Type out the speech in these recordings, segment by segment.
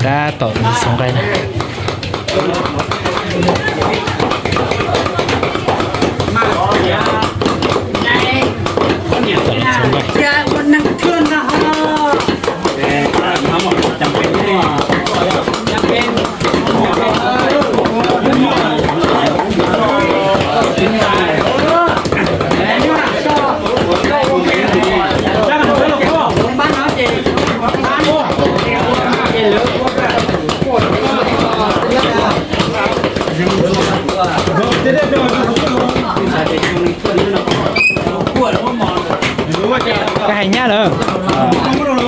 Tab tom xov nqaij na. Koj hais nyab lawm,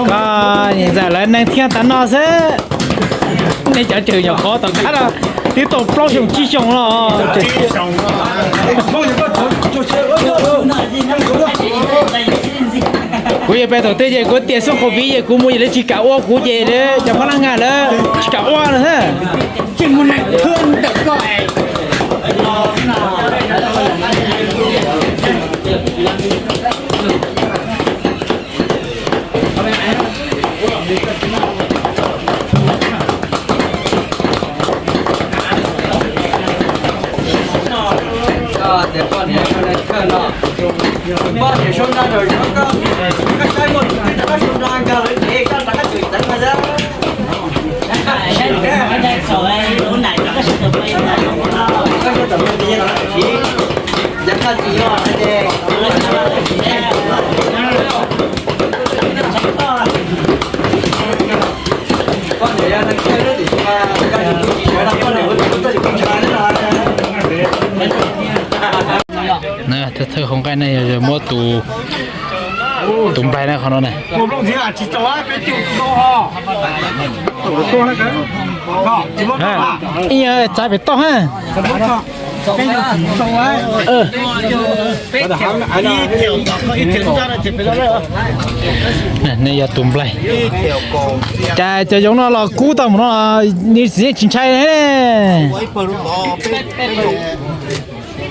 koj niam ntxawm lawv neeg thiaj tas no xwb. Nej cov tseem nyuam qhuav tom qab no twb tau plaub xyoos tsib xyoos los. Kuv yog pem tom tej ces kuv tias xub qhov viv ces kuv mus ces lawv tsis kam ua kuv ces lawv cov phob laj nga lawv tsis kam ua lawm thiab. Thawj hau nqaij ne yog muab tus nplaig na qhov no na. Ib txav pem toj ha. Nej yog tus nplaig. Cas cov yoov no los kub tau mus no, nws txiv yeej tsis ntshai ne.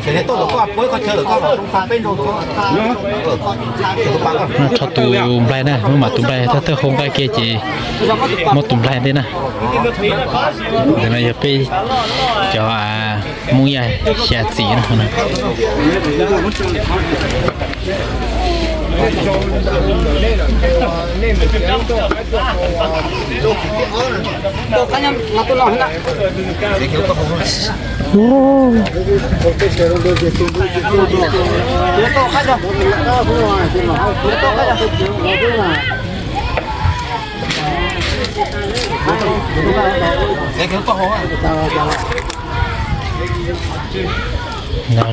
Rho tus nplaig na, muab mam tus nplaig, thawj thawj hau nqaij kiag ces muab tus nplaig ntej na. Ntawm no yog peb cov Hmoob Yaj xya txim no.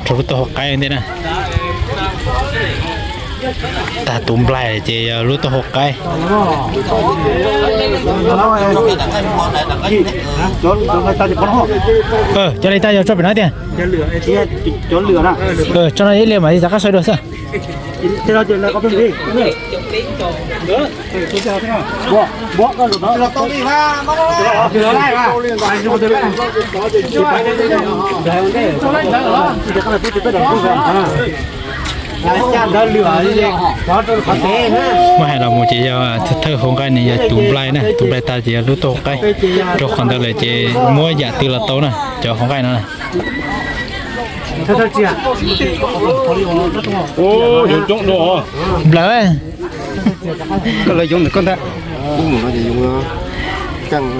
Rho lub taub hau qaib ntej na. Tag tus nplaig ces yog lub taub hau qaib. Cov li tag yog tso pem no tiag. Tso no ib li mas rov qab sawv dua xwb. Muab hais los mus ces yog thawj hau nqaij ne yog tus nplaig na, tus nplaig tag ces yog lub taub hau qaib. Rau qhov ntawd lawm ces muab yam twg los tau na, cov hau nqaij no na. Nplawm.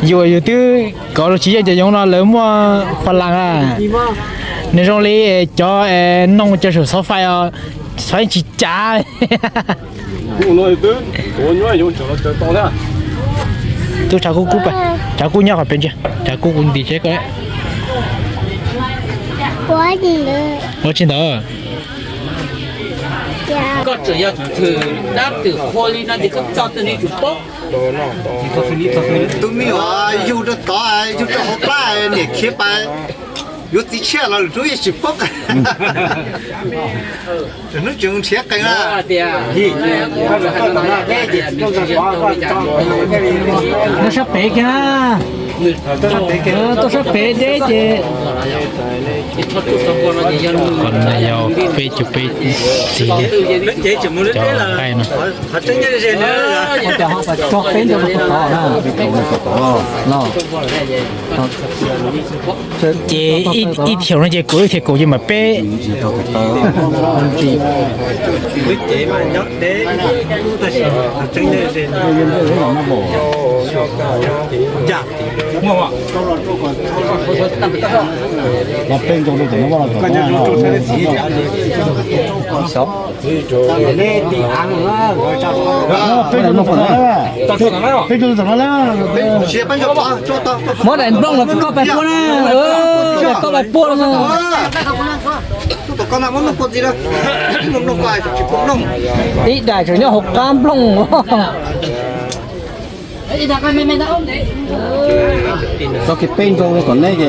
Yus yus twb kov los tsis yeej cov yoov no lawv muaj fa las a. Nws zoo li cov noog cov saum xov fais os, xov yeej tsis cav. Tub, tshav kub, tshav kub nyob qhov pem ntsia, tshav kub kuv ntim tseg koj. Ua tsis ntawd. Koj tseem yog thwm dab twm qhua li no ces koj txog twg nws yuav tsum paub. Tus me nyuam yug rau tod, yug rau hauv plab, niam khiav pais yuav txiv tshiab los lwm hnub yeej tsis paub. Lwm hnub tseem nrhiav qees na. Tuaj sab pem kiag, tuaj sab pem deb ces. Qhov no yog peb caug peb txiv li, cov nqaij no. Ces ib thiaus no ces kaum, ib thiaus kaum ces mam peb. Muab daim nplooj los koj pais puag na, koj pais puag los. Ib daim tseem nyob hauv qab nplooj. Txoj kev peb nrau li kom neb ces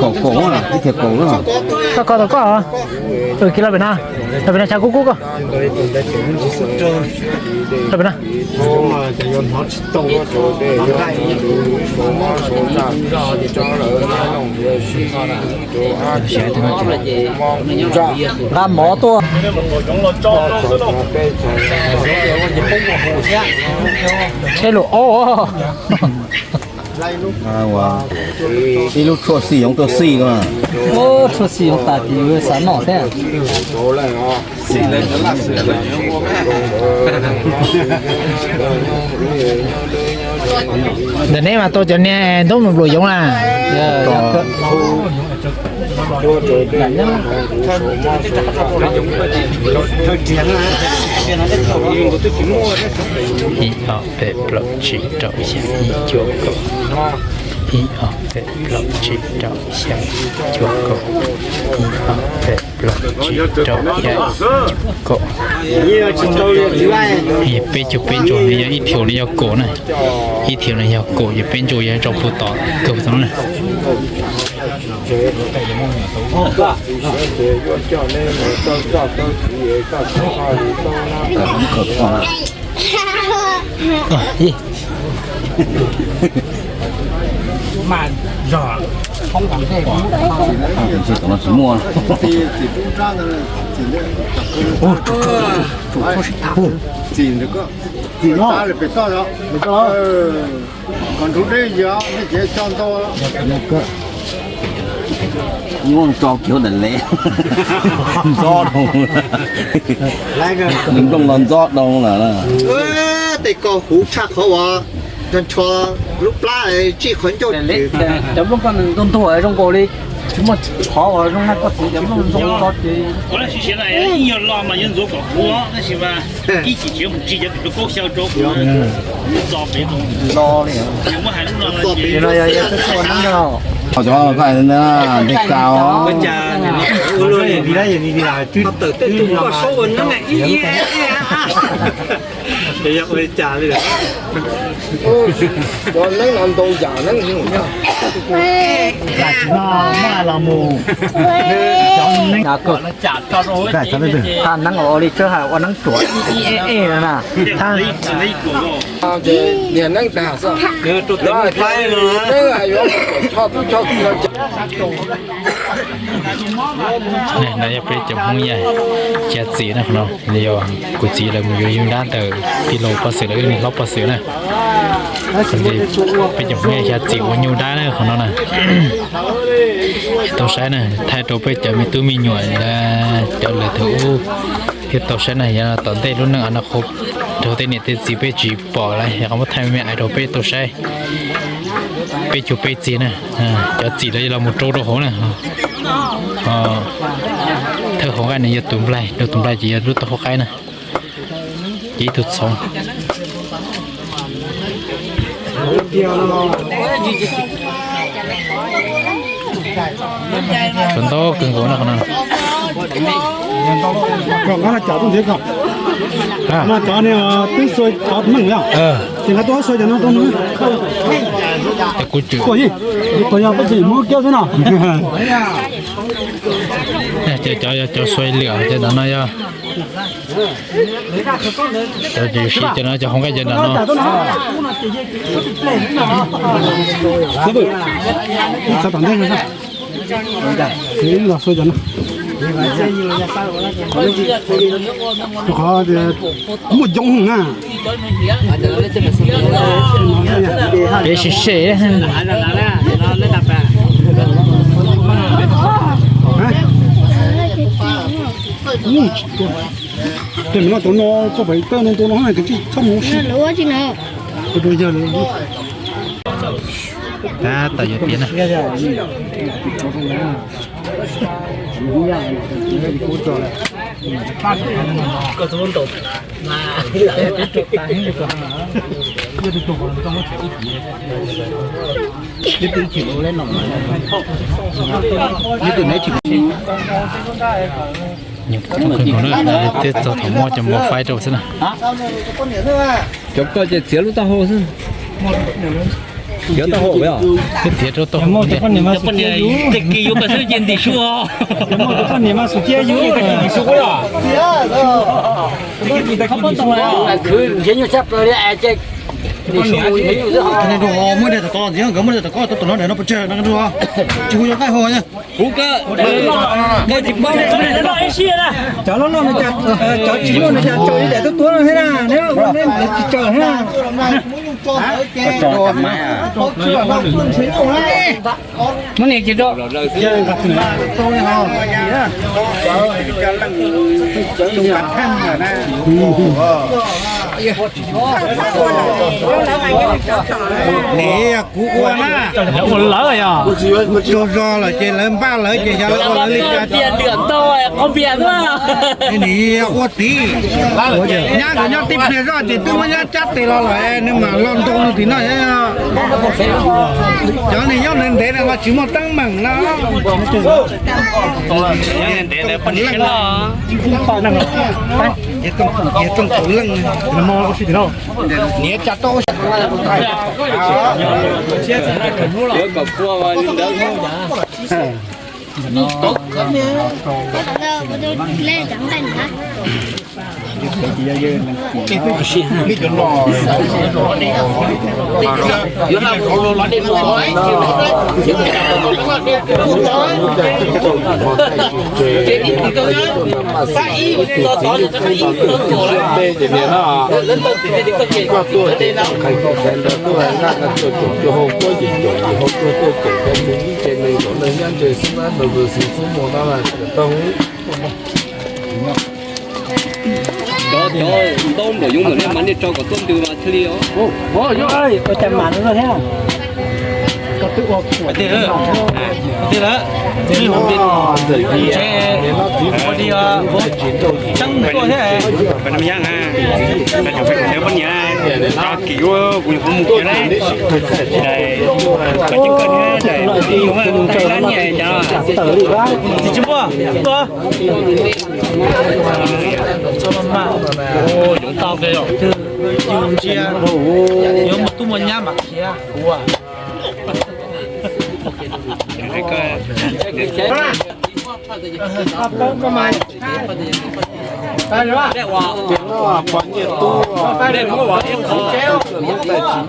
kaum kaum, ib thiaus kaum. Koj koj tau koj. Kiv los pem no, los pem no xyaw kub kub koj. Los pem no. Nqa mov tuaj. Tsheb lus ob. Ib lub tshuaj xij yoov tuaj xij no. Tshuaj xij yoov tas ces xav noj thiab. Ntawm neb mas tau cov niag ntub npluam yoov na. Ib ob peb plaub tsib rau xya ib cuaj kaum. Ib ob peb plaub tsib rau xya ib cuaj kaum. Ib ob peb plaub tsib rau xya ib cuaj kaum. Peb caug peb ntsuas no yog ib thiaus no yog kaum na. Ib thiaus no yog kaum ces peb ntsuas yog rau puag tom kawg tau na. Nyuaj tso kiag daim le ntxob doo, nws nplooj no ntxob doo lawm. Tej ko huv tshaj qhov uas nrog nrho lub plab tsij qhov ncauj. Cov nplooj koj nws ntuag ntuag zoo nkaus li tsis muaj qhov uas zoo na, koj txiv cov nplooj zoo tso ces. Ib nyuag lo mas yuav ntxuav kom huv tab sis mas ib chim tsis mus tsig cov tim rau kaub xyaw rau kuv txo pem rau lo li. Muab hais lub no no ces no yog yog txoj txoj neeb no. Cov ko ntej kaus. Tawm tej tus koj saub ua neeb ib yam li cas li. Cov neeb no ntau yam neeb. Tsis no muaj los mus. Cov neeb, neeb ua li tsuab hais ua neeb ruam ib eb no na. Niag neeb dag xwb. Neeb yuav choj tub choj ki. No yog peb cov Hmoob Yaj xyaw txim na, qhov no yog kuv txiv lawv mus yuav yug dab ntawm tij laug Pov Xwm lawv wb niag hlob Pov Xwm na. Peb cov Hmoob Yaj xyaw txim ua nyuj dab na qhov no na. Tau saib na, thaij rau peb cov me tub me nyuam cov lawv thaum ub thiaj tau saib na, yog tom ntej lub neej av no qhuav rau tej niam tej txiv peb tsis pom lawm, yog qhov muab thaij me me rau peb tau saib. Peb caug peb txiv na, cov txim lawv los mus rau rau hauv na. Thawj hauv nqaij no yog tus nplaig, rau tus nplaig ces yog lub taub hau qaib na. Ces ib tug txhoov. Tsuas ntau kawg nkaus no qhov no. Mas cov ni twb xua cov meej yog, ces nqa tuaj xua cov no rau nws. Kuv yog peb tsis muab kiab xwb no. Cov, cov, cov xua lwm, cov ntawm no yog Cov yus siv cov no cov hauv nqaij cov nram no. Los xua cov no. Qhov muaj coob na. Peb sib seb. Tej no tau no txoj pais tawm no tau no na, kwv tij txhob mus si. Tab tom yuav tiav na. Nyob tej txog thaum muaj cov mos faib rau xwb na. Cov ko ces txiav lub taub hau xwb. Txiav taub hau, twb txiav rau taub hau. Cov poj niam tes kis yuav pas xwb ces ntim su os. Cov poj niam mas xum cia yus. Nrhiav nyuj tshaj plaws li es ces ntim su nrhiav nyuj xwb. Muaj dej tom ko ntxiv, nkawd muaj dej tom ko, tau tom no daim no pes tsawg no, tsis hu yuav qaij hu na. Cov loj loj no, cov tsis muaj no cas tsaus li daim tuab tuab no thiab na, neb ua neb tsis tsaus thiab na. Muab niam ces rau. Niam, kuv ua na. Ua lawm yog. Tsaug zog lawm ces lawv npaj lawv ces xyov lawv ua lawv li cas. Nim ua tib, nyab nkawd nyob tib pliag zoj ces twb muab nyab cab tes los lawm, nws mam los nroo nws tim no. Cov niag nyob ntev ntev no mas tsis muaj teeb meem no. Niam, tsa tau. Koj tuaj ces koj qhais koj sawv ntawd tuaj nqa nqa cuaj caum cuaj hau, cuaj caum cuaj hau tuaj tuaj ces cov neeg ib ce neeg nkaum leej nyob ntshe xub nab nrau tus xib xub muag nab na tau. Cov, cov ntaub nplaum yoov ntawm nej mas nej tso kom tuaj ntws mas thiaj li os. Ua cas mas no thiab. Tej lawm, ntshe ua li tseeb tuaj thiab. Poj niam, kuv nyuam qhuav mus kiag na. Koj ceeb kawg thiab, ib lab nyiaj cas tsis muaj tuaj. Yoov tau, yus ntsia yuav muaj tub muaj nyab mas khiav ua.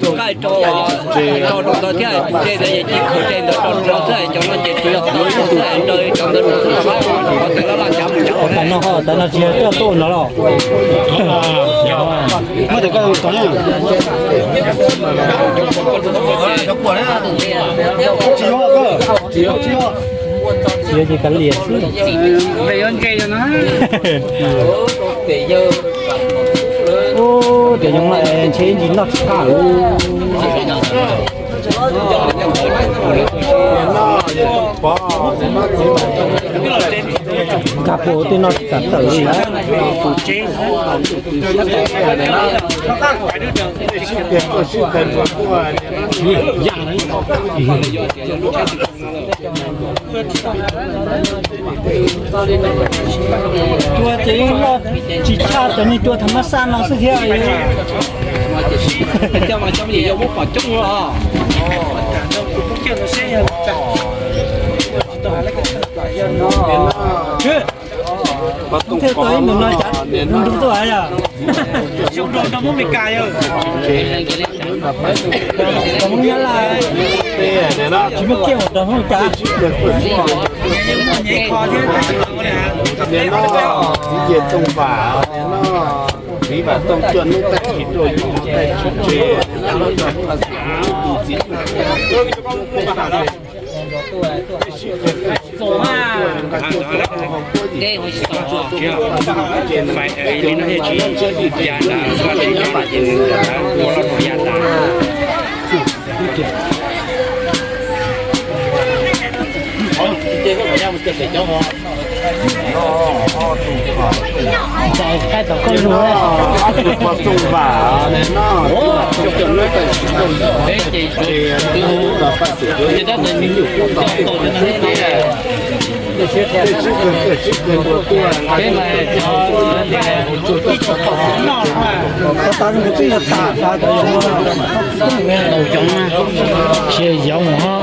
Nqaij rau, rau rau ntawd thiab, tus dej ntawd ces khaws dej ntawd rau rau xwb, cov no ces tsuas yog qhov xwb, rau cov ntawd rau xwb los mas, qhov twg laj laj cav mus cav los. Tam no ho, tam no tsis yog coj tuaj no los? Muab tam koj tod na. Tsis yog, tsis yog. Tsis yog ces kav liam xwb. Ub, cov yoov no ntshe ntsis noj tsis qab. Nkag puas tej no tsis kam tawm li lawm. Cua ces noj tsis tshaj cov niag cua thav mab xaj no xwb thiab. Pov Tooj Pov no, nim no xyoo rau rau Hmoob Meskas yog, rau Hmoob Nyab Laj tsis muaj kiag uas rau Hmoob Meskas. Nim no txiv Yawg Tooj Vam, nim no txiv Vam Tooj cuaj hnub taj tsis rau yim hmo taj tsis tseg, tus txiv Pov Tooj Vam no, sia yoov ho.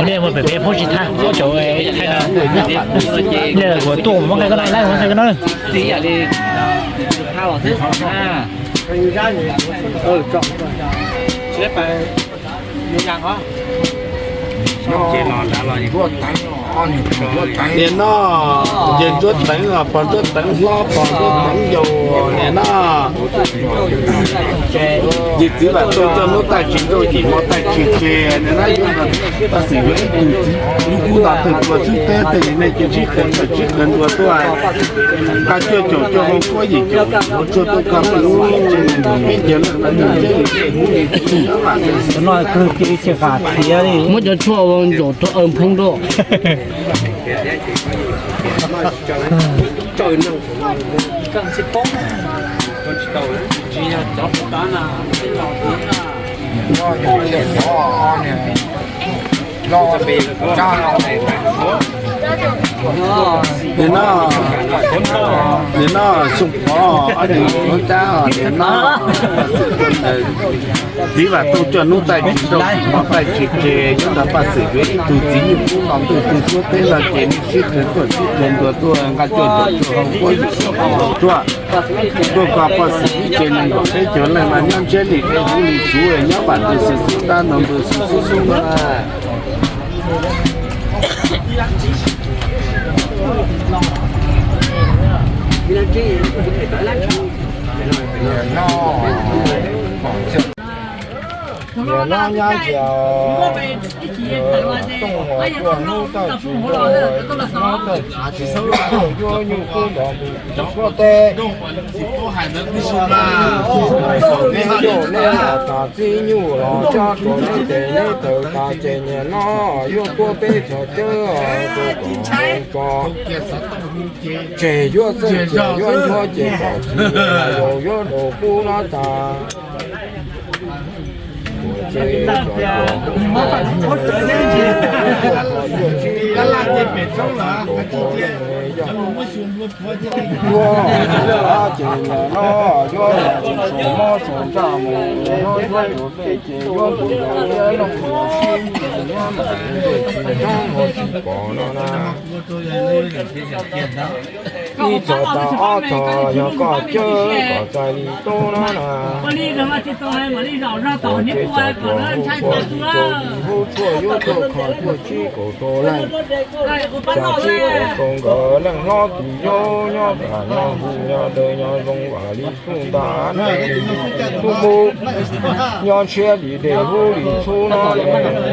Nej muaj pem peb phooj tsis thaj cov thaij no, nej kuv tuaj muab nqe koj no, muab nqe koj no. Nim no yawg Ntsuab Teev los pog Ntsuab Teev hlob pog Ntsuab Teev yau nim no. Yawg txiv Vam Tooj cuaj hnub taj tsis rau yim hmo taj tsis tseg nim no yuav tau xwm yuav ib tug txiv ub nto tawg tua xwb teb tej nej cia sib qawm sib qawm ntua tuaj. Nqa cuaj caum cuaj hau kuab yim caum hau tshuaj tuaj koj peb lub tsev neeg peb caug leej no yog ntseb li tej hnub li txuj no kawg kiag ib txhia qas thiab li. Muab cov tshuaj ua ntsaum rau aw phoob rau. Nim no, nim no xyoo pov ob tug hluas nraug nim no, txiv Vam Tooj cuaj hnub taj tsis rau yim hmo taj tsis tseg yuav tau paj xwm yuav ib tug txiv nyuj kub no ntawm tus suab teb no ces nej sib qawm tuaj sib qawm ntua tuaj nqa cuaj caum cuaj hau kuab yim caum hau tshuaj tuaj koj paj xwm ib tsev neeg nkaum peb caug leej mas nyob ntseb li tej hnub li txuj nyob vam ntws xwb xub dab no ntws xwb xub xub na. Nim no nyab cia Tooj uas cuaj hnub tawm tsis rau, hnub tawm tsis tseg, yuav nyuj kub nrov ntws tsis suab teb. Neb caum neb los tas txib nyuj los cab rau neb ces neb tawm tas ces nim no yuav tuaj peb txhos cawb rau kom tso. Tseg yuav txeej ces yuav nchuav ces kom txiv yaus yuav rau kub no tas. Yuav ces nim no yuav saum mob saum ntsaj mus, yuav yuav tus dej ces yuav tus yaus thiab leej tus sib nyob mas tsis tsis tsis pom no na. Ib txhos tas ob txhos yog koj cawb kom txais li tub no na. Ces cov tuag hu puav tsis rau yim hub tshuaj yuav tuaj kho tuaj tsib kaum rau leej. Tsam tsib kaum rau nkawd leej hlob tus yau nyob tas nyob hu nyob dawb nyob zoo vam li xub ntab xub npub. Nyob ntshiab li dej hub li txhub no,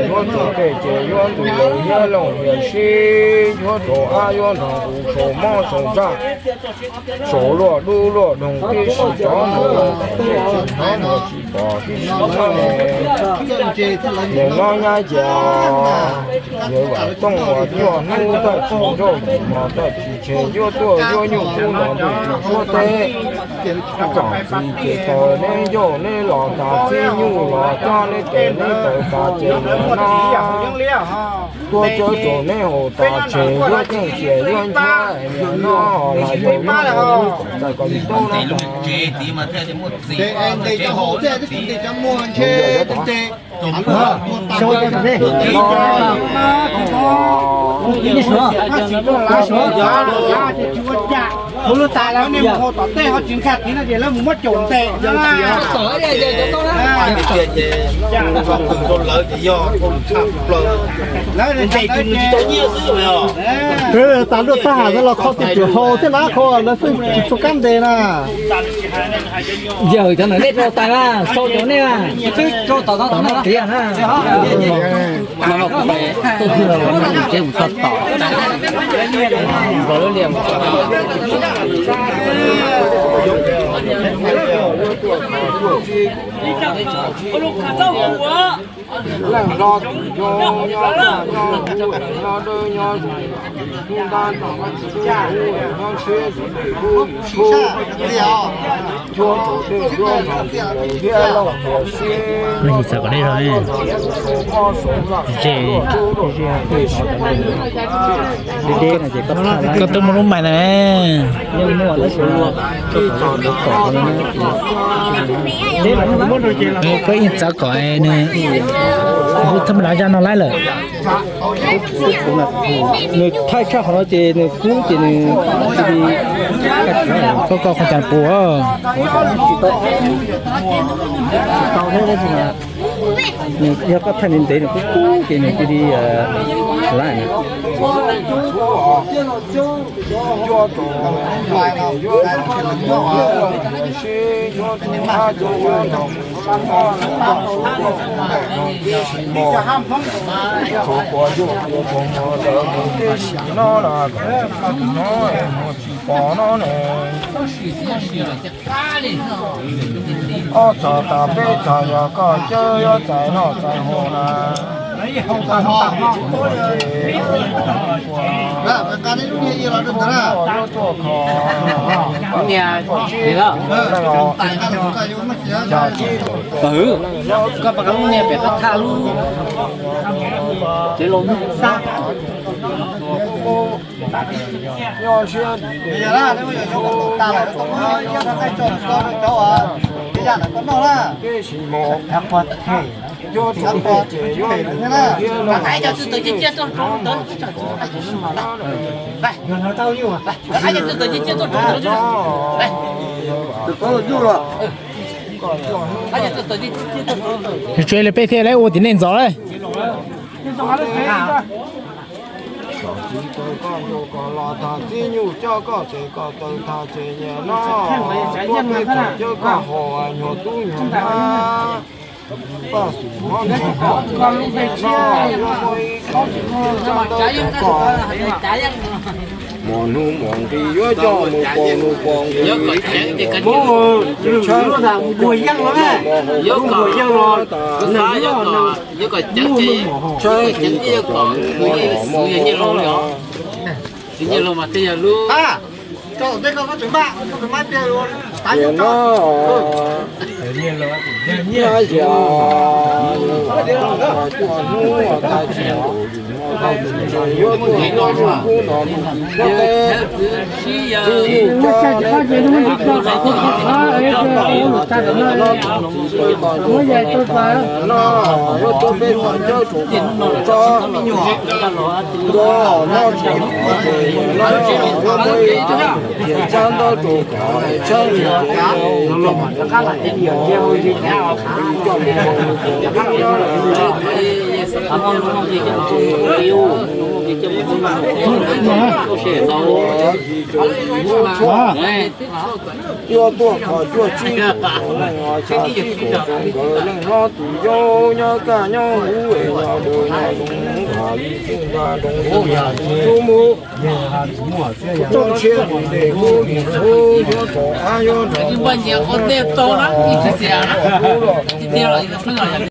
yuav tsum tej ces yuav tus yaus hiab looj hiam sib, yuav rau ab yuav nrog kuv saum mob saum ntsaj, saum luaj dub luaj doog tib si cov mus, tej tsis hnov mus tsis Pom tib si, nim no nyab ces yawg Vam Tooj uas cuaj hnub tawm tsis nrauj tsis mos tawm tsis tseg yuav tuaj yuav nyuj kub los ntuj tsis suab teb. Txom txiv ces taws neb ncauj neb los tas txib nyuj los coj neb tes neb taws tas ces nim no tuaj tsawb rau neb haus tas tseg yuav keej cia yuav nchuav nim no los yog neb txais kom tsis taub no. Ua lub tas lawv niag mus haus tom tej ho tsis nkag tid no ces lawv mus muab caum ntes. Lawv ntes tus nws tsis tau nyiaj xwb. Tas luaj tag no los kho tus twm haus thiab na, kho lawv xwb tsis tshua kab ntes na. Yawg cov ntawm nej rau tais mas sau cov nej mas twb rau tom no tom no tiag na. Leej hlob tus zoo nyob noj nyob huv nyob dawb nyob zoo, hnub ntab nrog koj txiv tub nyob ntshiab tsis phem kub tshub, nchuav rau dej nchuav rau thiab lauj thiab siab, koj tsis txawj kom dej rau, tsis txawj kom dej rau, koj twb muaj lub mais na. Koj yeej txawv kom nws, lub thaj ma lav zaj no laib lawm. Nws thaij tshaj qhov no ces nws kub ces nws cia li, koj koj qhov cas pus, nws yog koj thaij ntev ntev nws kub kub ces nws cia li laiv na. Tsis pom no ne. Ob txhos tas peb txhos yog koj cawb yuav txais noj txais haus na. Koj pas lub niag pem qab thaj lub tsev laus nug xab. Nyob siab li teb sis mus, yuav tus dej ces yuav tus thiab na. Tsuav li peb thiaj li ua tim nej ntxov lawm. Txom txiv taws koj nrog koj los tag, txib nyuj coj koj tes koj taws tag, ces niaj no tuaj peb txhom cawb koj haus nyuag tub nyuag nab. Paj xum hov ntxov koj txhom no yuav muaj ib qho txhim txiaj tsab ntawb rau koj. Mos hnub mos nqi yuav coj mus paus nus paus nqis, tshaib nqhis kom cov mus mos haus tub mos nab tas, tshaib nqhis kom cov mus mos haus mos haus no. Niaj no nab yog cuaj hnub tag tsis haus, yuav tuaj yuav nyuj kub los ntuj tsis suab teb. Txij nyuj coj neb tes taws koj tes taws no, txij taws koj tes taws no, yuav tuaj peb txhom cawb rau koj tsob nrog noj tsis haus ces niaj no yuav muaj ib qho txhim txiaj tsab ntawb rau koj, tshaib nqhis kom cov mus mos haus tub mos nab. Coj mus paus nus paus nqis no, ces Yog tuaj qhov cuaj tsib tus leej no, xya tsib tus rau nkawd leej hlob tus yau nyob kaj nyob huv es yog dawm yog zoov nqa li xwb nqa nroo tus yau mus. Toj ntshiab tus ntej kuj lim txhuv yuav tom qab yuav nrog tus ntej tau na ib txhis xiam na.